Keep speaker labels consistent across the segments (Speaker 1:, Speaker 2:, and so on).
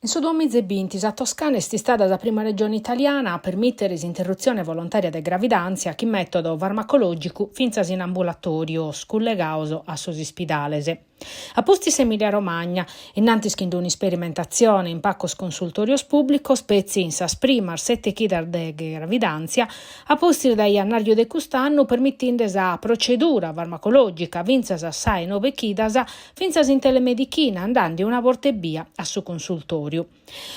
Speaker 1: In su duamiza e binti sa Toscana est istada sa prima regione italiana a permìtere s'interrutzione volontària de gravidàntzia chin mètodu farmacològicu fintzas in ambulatòrios cullegados a sos ispidales. A pustis s'Emìlia Romagna, in antis chin un'isperimentatzione in pacos consultòrios pùblicos petzi in sas primas sete chidas de gravidàntzia, a pustis dae jannàriu de cust'annu permitinde sa procedura farmacològica fintzas a sa 'e nobe chidas fintzas in telemedichina andende una borta ebbia a su consultòriu.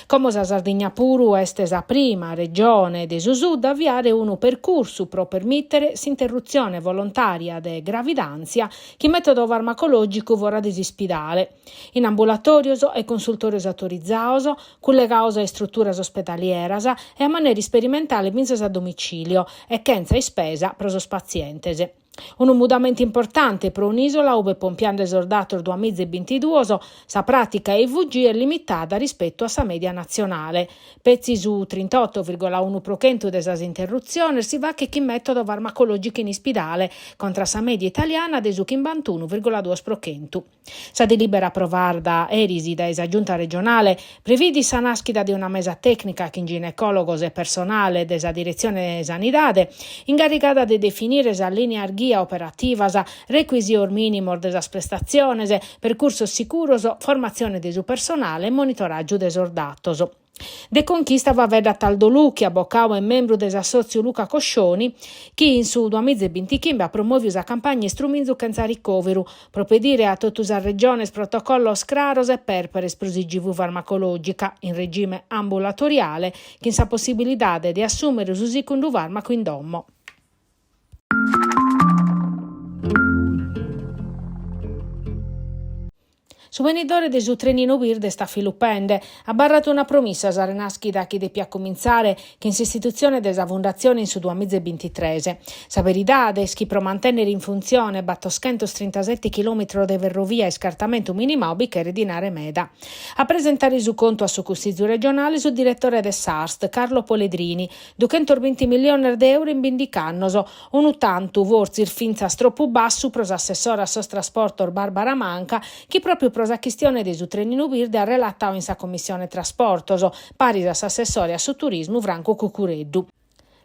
Speaker 1: Como sa Sardigna puru est sa prima regione de su sud a aviare unu percursu pro permìtere s'interrutzione volontària de gravidàntzia chin mètodu farmacològicu fora de s'ispidale, in ambulatòrios e consultòrios autorizados, cullegados a istruturas ospedalieras e a manera isperimentale fintzas a domicìlio e chentza ispesa pro sos patzientes. Unu mudamentu importante pro un'ìsola ube pompiande sos datos duamiza e bintiduos sa pràtica IVG est limitada rispetu a sa mèdia natzionale. Petzi su trintoto virgola unu pro chentu de sas interrutziones si faghet chin mètodu farmacològicu in ispidale, contra sa mèdia italiana de su chimbantunu virgola duos pro chentu. Sa delìbera aprovada eris dae sa Giunta regionale previdit sa nàschida de una mesa tècnica chin ginecòlogos e personale de sa Diretzione Sanidade, ingarrigada de definire sas lìnias ghia operativas, recuisios mìnimos de sas prestatziones, percursos sicuros, formatzione de su personale e monitoràgiu de sos datos. De conchista faeddat Aldo Lucchi, abocadu e membru de s'assòtziu Luca Coscioni, chi in su duamiza e bintichimbe at promòviu sa campagna Istruminzu chentza ricòveru, pro pedire a totu sas regiones protocollos craros e pèrperes pro s'IGV farmacològica, in regime ambulatoriale, chin sa possibilidade de assùmere su segundu fàrmacu in domo. Su benidore de su treninu birde est afilupende. Abarrat una promissa sa renàschida chi depiat cumintzare chin s'istitutzione de sa Fundatzione in su duamiza e bintitres. Sa beridade est chi pro mantènnere in funtzione battoschentostrintasete chilòmetros de ferrovia a iscartamentu minimadu bi cheret dinare meda. A presentare su contu a su Cussizu regionale su diretore de s'Arst, Carlo Poledrini, duchentosbinti milliones de euro in bindich'annos, Unu tantu, fortzis fintzas tropu bassu pro s'assessora a sos trasportos Barbara Manca, chi pròpiu pro sa chistione de su treninu birde at relatadu in sa Commissione Trasportos, paris a s'assessore a su Turismu Franco Cuccureddu.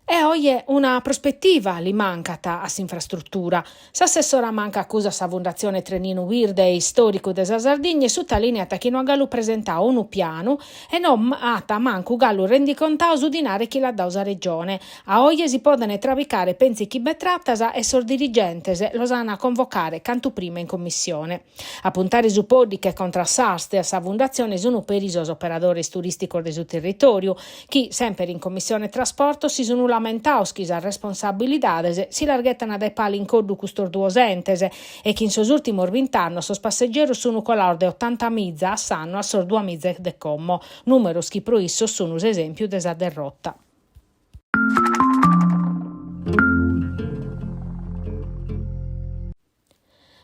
Speaker 1: E oje una prospetiva li mancat a s'infrastrutura. S'assessora Manca acusat sa Fundatzione Treninu Birde e Istòricu de sa Sardigna e sutalìniat chi no at galu presentadu unu pianu e no at mancu galu rendicontadu su dinare chi l'at dadu sa Regione. A oje si podent trabicare pentzi chimbe tratas e sos dirigentes los an a convocare cantu prima in commissione. A puntare su pòddiche contra a s'Arst e a sa Fundatzione sunt peri sos operadores turìsticos de su territòriu, chi, semper in Commissione Trasportos, si sunt lamentados chi sas responsabilidades si las ghetan dae pala in coddu custos duos entes e chi in sos ùrtimos bint'annos sos passegeros sunt colados de otantamiza a s'annu a sos duamiza de como, nùmeros chi pro issos sunt s'esèmpiu de sa derrota.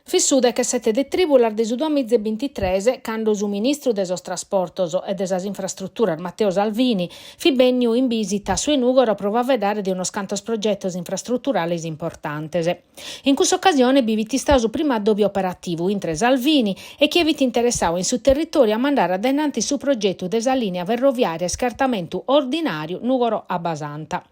Speaker 1: Fit su dechesete de trìbulas de su duamiza e bintitres cando su ministru de sos Trasportos e de sas Infrastruturas Matteo Salvini fit bènniu in bìsita a su 'e Nùgoro pro faeddare de unos cantos progetos infrastruturales importantes. In cussa ocasione bi fit istadu su primu addòbiu operativu intre Salvini e chie fit interessadu in su territòriu a mandare a dae innantis su progetu de sa lìnia ferroviària a iscartamentu ordinàriu Nùgoro-Abbasanta.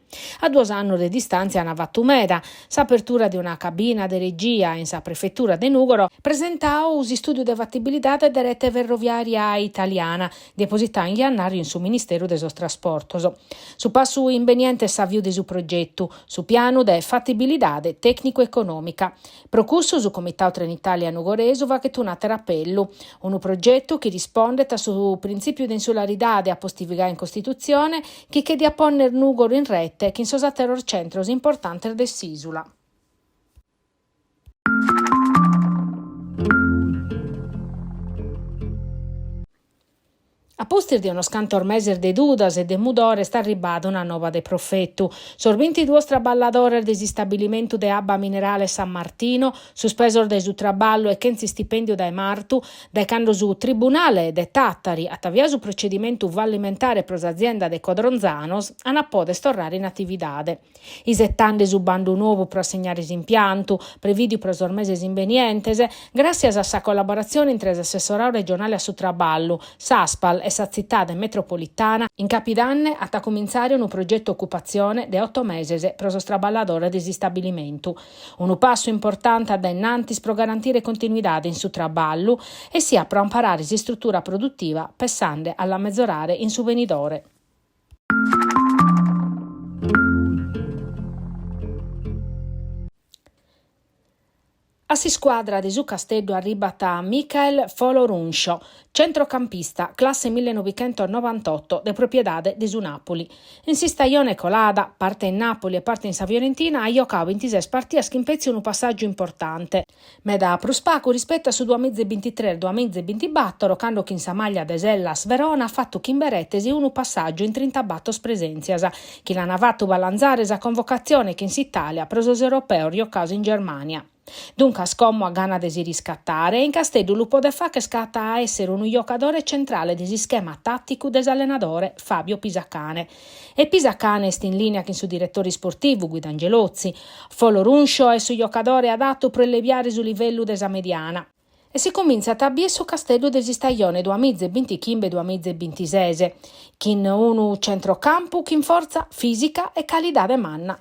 Speaker 1: A duos annos de distàntzia ant fatu meda, s'apertura de una cabina de regia in sa prefetura de Nùgoro, presentadu s'istùdiu de fatibilidade de rete ferroviària italiana, depositadu in jannàriu in su Ministeru de sos Trasportos. Su passu imbeniente est s'aviu de su progetu, su pianu de fatibilidade tècnicu-econòmica. Pro cussu su Comitadu Trenitalia Nugoresu faghet un'àteru apellu, unu progetu chi rispondet a su printzìpiu de insularidade apostivigadu in Costitutzione, chi che diat pònnere Nùgoro in rete chin sos àteros centros importantes de s'ìsula. A pustis de unos cantos meses de dudas e de mudore est arribbada una nova de profetu. Sos bintiduos traballadores de s'istabilimentu de abba minerale San Martino, suspesos dae su traballu e chentza istipèndiu dae martu, dae cando su Tribunale de Tàtari at aviadu su procedimentu fallimentare pro s'azienda de Codronzanos, an a poder torrare in atividade. Isetande su bandu nou pro assignare s'impiantu, prevìdiu pro sos meses imbenientes, gràssias a sa collaboratzione intre s'Assessoradu regionale a su Traballu, s'Aspal e. e sa Tzitade Metropolitana, in capidanne at a cumintzare unu progetu ocupatzione de oto meses pro sos traballadores de s'istabilimentu. Unu passu importante a dae in antis pro garantire continuidade in su traballu e siat pro amparare s'istrutura produtiva pessende a la mezorare in su benidore. A s'iscuadra de su Casteddu arribat Michael Folorunsho, centrocampista, classe millenovichentonovantotto, de propiedade de su Napoli. In s'istajone colada, parte in Napoli e parte in sa Fiorentina, at jocadu bintises partidas chin petzi unu passàgiu importante. Meda prus pagu rispetu a su duamiza e bintitres duamiza e bintibator, cando chin sa maglia de s'Hellas Verona at fatu chimbe retes e unu passàgiu in trintabator presèntzias, chi l'ant fatu balanzare sa convocatzione chin s'Itàlia pro sos europeos jocados in Germània. Duncas como at gana de si riscatare e in Casteddu lu podet fagher ca at a èssere unu jocadore centrale de s'ischema tàticu de s'allenadore Fabio Pisacane. E Pisacane est in lìnia chin su diretore isportivu Guido Angelozzi. Folorunsho est su jocadore adatu pro allebiare su livellu de sa mediana. E si cumintzat a bier su Casteddu de s'istajone duamiza e bintichimbe duamiza e bintises, chin unu centrocampu chin fortza fìsica e calidade manna.